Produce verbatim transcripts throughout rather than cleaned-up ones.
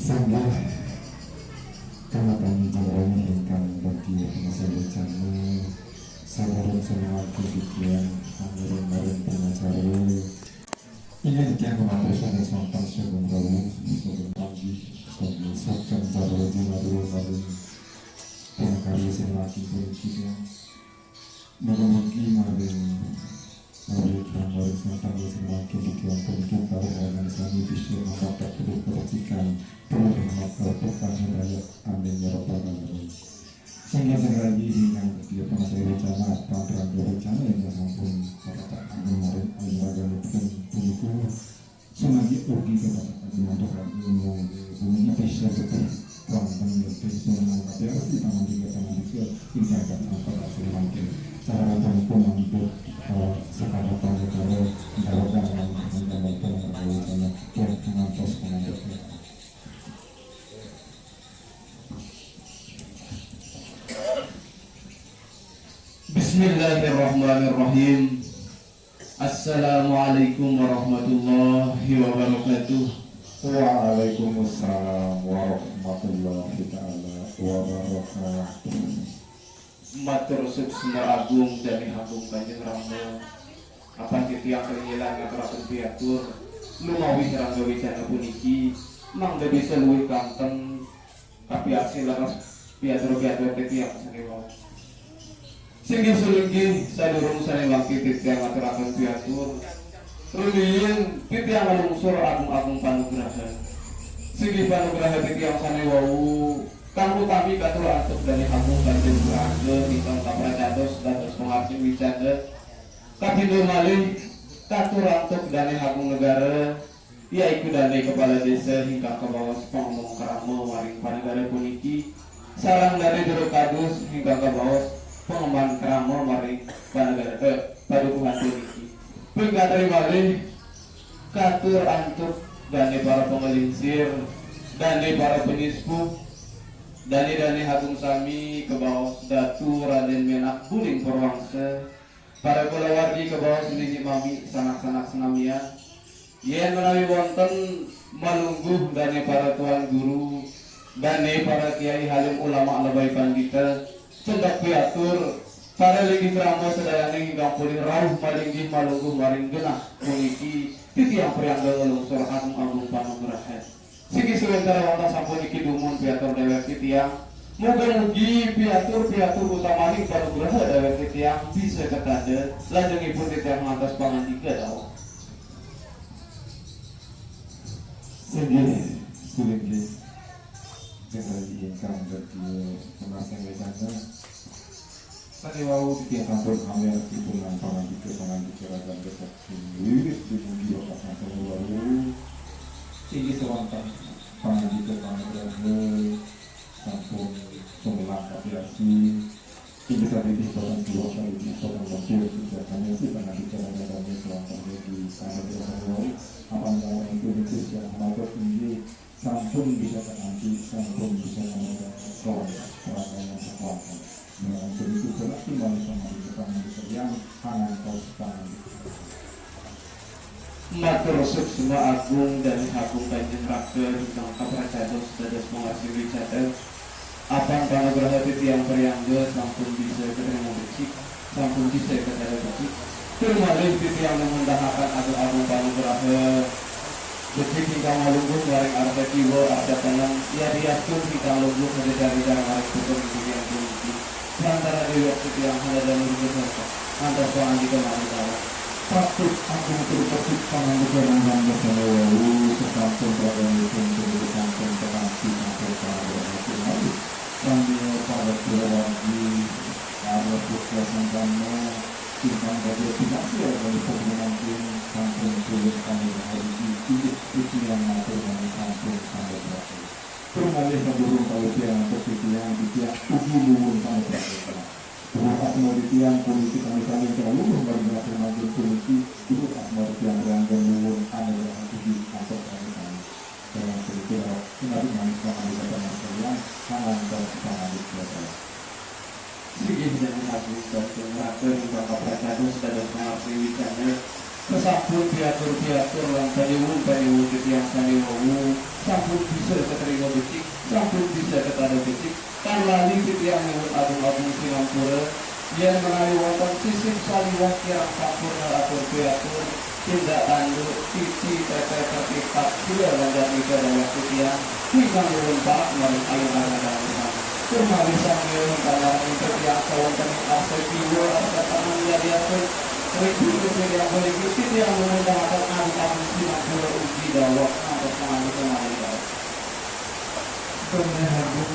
Sanggah kalapan jenengan ingkang badhe pangasa wecana, sampun semangat kegiatan angin maring pengacara. Inggih titiang pamantos sanes wonten sugeng rawuh, sugeng panggih, sugeng saken sarwa jinaruh maring pangkarya sing laki puniki, titiang. Mugi-mugi maring pawitran maring sing laki titiang puniki kawruh sami bisa mangkatak kepercikan, pelih mata pekan hidayah. Amin ya rabbal alamin. Sehingga sekali lagi dengan dia pengasih rencana, panggilan rencana yang sampun katakan kemarin, oleh raga pun puniko, semagi ugi katakan dengan Tuhan, bumi bisa betul, wonten lebih semua, tapi harus di tangan tiga, tangan tiga, tidak akan apa mungkin. Cara puniko untuk, eh, sekadar panggilan, dalam dalam dalam dalam dalam dalam dalam Bismillahirrahmanirrahim. Assalamualaikum warahmatullahi wabarakatuh. Waalaikumsalam warahmatullahi taala wabarakatuh. Matur suksma agung dané agung Kanjeng Rama. Apan titiang kenging ngaturaken piatur, lumawih rangga wicana puniki, mangda bisa luwih kanten kapiarsih leres piatur-piatur titiang sané wau. Singgih sulinggih sadurung sané mangkin titiang ngaturaken piatur, rumiyin titiang nglungsur agung-agung panugrahan. Singgih panugrahan titiang sané wau, kang utami katur antuk dané agung Kanjeng Raja ingkang kapracados dados pangarsih wicana. Kapindho malih, katur antuk dané agung negara, yaiku dané kepala desa ingkang kabaos pangomong krama maring panegara puniki, sareng dané jero kadus ingkang kabaos pangemban krama maring panegara, eh, padukuhan puniki. Ping katri malih, katur antuk dané para pangelingsir, dané para penispuh, dané-dané agung sami kabaos Datu Radén Ménak Buning Purwangsa, para kulawargi kabaos nini mami sanak-sanak senamian. Yén menawi wonten malungguh dané para tuan guru, dané para kiai halim ulama lebay pandita, cendhek piatur, para linggih krama sedayane ingkang polih rauh malinggih malungguh maring genah puniki, titiang priangga nglungsur agung-agung panugrahan. Siki sawéntara wantah sampun niki dumun piatur déwék titiang. Mugi-mugi piatur-piatur utamaning panugraha déwék titiang bisa katanda, lajengipun titiang ngantos pangandika dawuh. Singgih, singgih. Jenengan ingkang dadi penasehat wécana. Sané wau titiang sampun amir dipun pangandika-pangandika ragam kesakti wiwit dumugi wekasang sané wau. Inggih sawanten pangandika pangandika sampun sumelang kapiarti. Inggih sadidih boten kula sadidih boten lempir, sejatane si pangandika ragam sawanten di pangandika sané wau. Apan wau itu inggih yang matur inggih sampun bisa kananti, sampun bisa kananti, kawan, perasaan yang sekuatnya. Dengan begitu berarti manusia manusia yang tangan kau tangan. Matur suksma agung dan agung Kanjeng Raka ingkang kapracados dados pangarsi wisata. Apan panugraha titiang priangga sampun bisa katrima becik, sampun bisa katara becik. Tur malih titiang nemuntahaken agung-agung panugraha becik ingkang malungguh maring arsa kiwa, arsa tengen, yadiastun ingkang lungguh ngejar-ngejar maring putun titiang puniki. Sementara dewa titiang hana danur gedhe, ngantos pangandika malih dawuh. Patut agung tur becik pangandika ranggan dasana wau, sasampun raganipun sampun tekanti sampun pangandika malih. Sami para kulawargi Kami persilakan. Buat asma titiang puniki kami kami terlalu bergerak maju puniki. Buat asma titiang berangkat nuwun anugerah ugi antuk kami kami. Dalam cerita, sinabut manis kami kata manis kalian, tangan dan tangan di kota. Sigi dan agung dan pengerata yang bapak percaya sudah dan pengerti wicannya. Sasampun piatur-piatur lan panyuwun-panyuwun titiang sane wau, sampun bisa katrima becik, sampun bisa katada becik, tan lali titiang nyuwun agung-agung sinampura, yen menawi wonten sisip saliwah kirang sampurna atur piatur, tindak tanduk, titi, tete, tertib, takbir, lan jatmika dawuh titiang, ingkang nyuwun parak maring ayunan agama. Tur malih sami ingkang ngarani titiang sawonten ing arsa jiwa, arsa tangan, yadiatur, Ribut kejadian politik itu yang mengundang atas nama Abu Sinan Pura Uji Dawak atas nama itu. Pemerintahan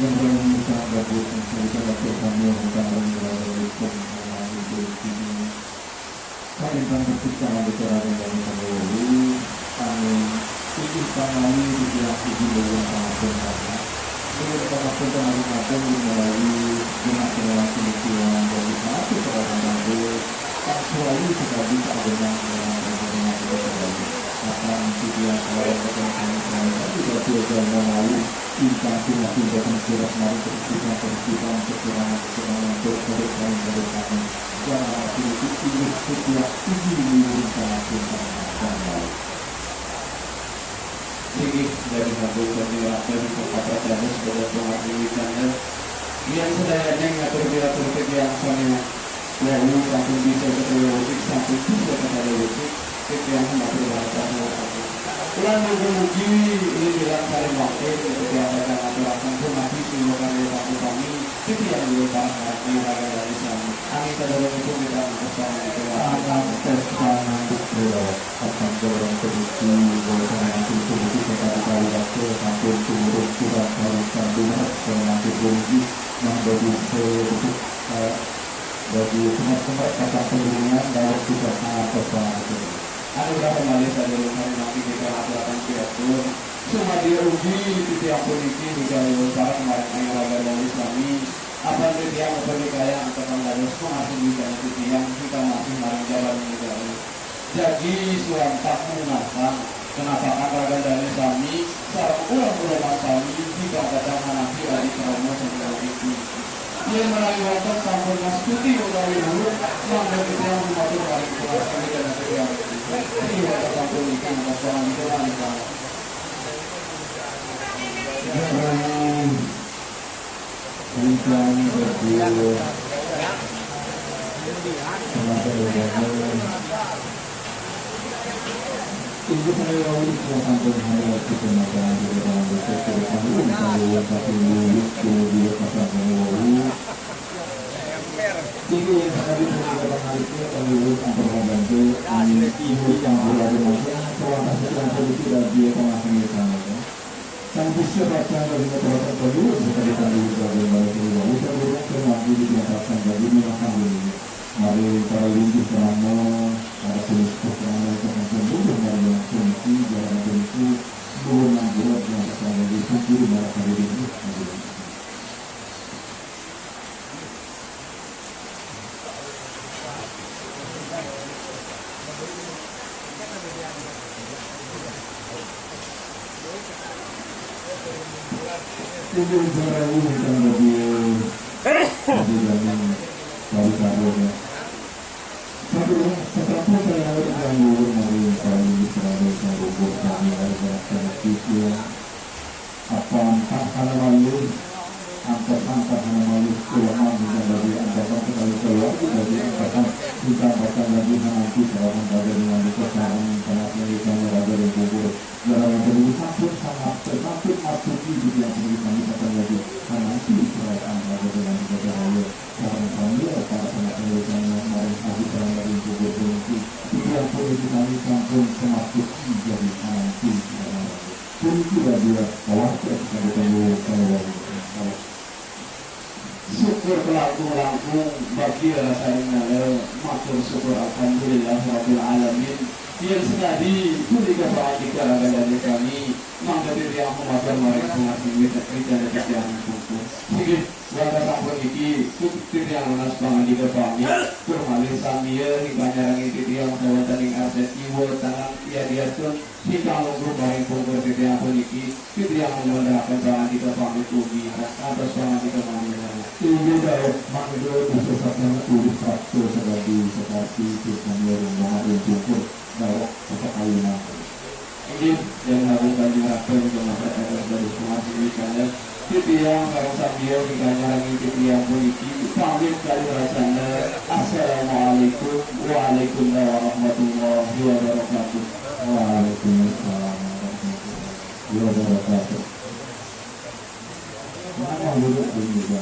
yang berani sangat bagus, mencari cara bersama tentang orang yang berada di pemerintahan itu. Kami tentang berbicara bicara dengan kami lalu, kami ingin tangani di pihak izin dari yang sangat berkata. Ini adalah pemerintahan yang melalui dengan segala kebutuhan dari satu perkara Kecuali sebagai keagungan dalam perjalanan kita kembali. Akan setiap orang berkata-kata tidak berjalan lalu, bintang cuma pindah dan surat mari kehidupan kehidupan kekurangan kekurangan berkata-kata kami. Jangan aku itu ingat setiap ini menurunkan aku dan lalu. Inggih, dari Habib Fadli Rahman, Bapak Prajagus, Bapak Pengardi Wicander. Yang sedayanya ngatur biatur kegiatan yang wau sampun bisa ketua wujud, sampun bisa kepada wujud, kegiatan matur bahasa semua aku. Lan mugi-mugi ini bilang saling waktu, kegiatan yang aturakan pun mati semua karya satu kami, kegiatan yang para harapan raga dari sana. Amin, saudara, itu kita bersama di keluarga. Amin, bersama di keluarga. Akan dorong produksi, bahwa pemain itu betul-betul kota di Kalimantan, sampai turun, turun, turun, turun, turun, turun, turun, turun, turun, bagi, eh, bagi semat-semat kata pengiringan, dalam kita sangat bersemangat. Ada berapa malih saja yang kami nanti kita laporkan piatur. Sumadya ugi titiang puniki, tiga ribu para kemarin yang raga dari kami. Apa titiang apa dikaya angkatan dados pengasih wicara titiang, kita masih maring jalan negara. Jagi suantah mengasah, kenapakan raga dane sami, sareng ulah-ulaman sami, dikang kadang hanapi adi krama saking adi puniki. Yen menawi wonten sampun ngastuti utawi nuwun, mangga titiang matur maring kula sami dan titiang. Yen wonten sampun niki, monggo sami. Ingkang berjuang semasa bergabung. Ibu saya Rawi, saya sampaikan hari itu semasa di dalam besok, terutama untuk kalian satu minggu, kemudian pasang kami Rawi. Ini yang tadi saya katakan itu, kami Rawi untuk membantu, kami ibu yang berada masuk, telah kasih yang positif dan dia pernah kami utamakan. Kang Bishop akan dari Kecamatan Pondok, sebagai Pandu Raden Barat Dewa, saya berikan terima kasih di tempat kami bagi lima tahun ini. Mari para linggih penama, para penyusup penama yang akan sembuh, mari yang kongsi, jalan kongsi, nuwun ampura, yang akan menjadi sendiri, malah kali ini. Ibu Ibu Rayu ingkang badhe badhe damel kawitawena. Sampun, sasampun saya ingkang nuwun malih kawit sami ingkang rubuh sami kaliyan sanget. Apan tatkala malih, angkatan tatkala malih, ulama ingkang badhe angkatan, ketawi keluarga badhe angkatan, ingkang bakal badhe hananti kelawan badhe dengan duka sareng sangat menika raga ring kubur. Dalam badhe sampun sangat, sampun matuki titiang punika kami bakal badhe hananti kelawan badhe dengan duka sareng sareng sami para sangat menika maring adi sareng ring kubur puniki. Titiang puniki kami sampun sematuki jadi hananti kelawan badhe. Puniki radia kawarten sampun kami. Syukur kelangkung-langkung, bagia rasaning nala, matur syukur alhamdulillah rabbil alamin. Yen senadi punika pangandika raga dane kami, mangda titiang matur maring pangarti wicanan titiang puput. Inggih, wantah sampun niki, titiang nunas pangandika pamit, tur malih samiya ring panjarangan titiang sawontening arsa jiwa tanang yadiastun singkang lungguh paring pungkur titiang puniki, titiang nglinturaken pangandika pamit ugi, kantos pangandika malih. Inggih dawuh mangda bisa sampun ulih prapta sakadi sakarti, tirta ring pungkur dawuh pepakayunan. Inggih, yen harus Kanjeng Ratu ingkang matur dados pangarsini kalian titiang sareng samiya ing kanyarangi titiang puniki pamit kalih wacana. Assalamualaikum. Waalaikumsalam warahmatullahi wabarakatuh. Waalaikumsalam warahmatullahi wabarakatuh. Kenapa duduk di meja?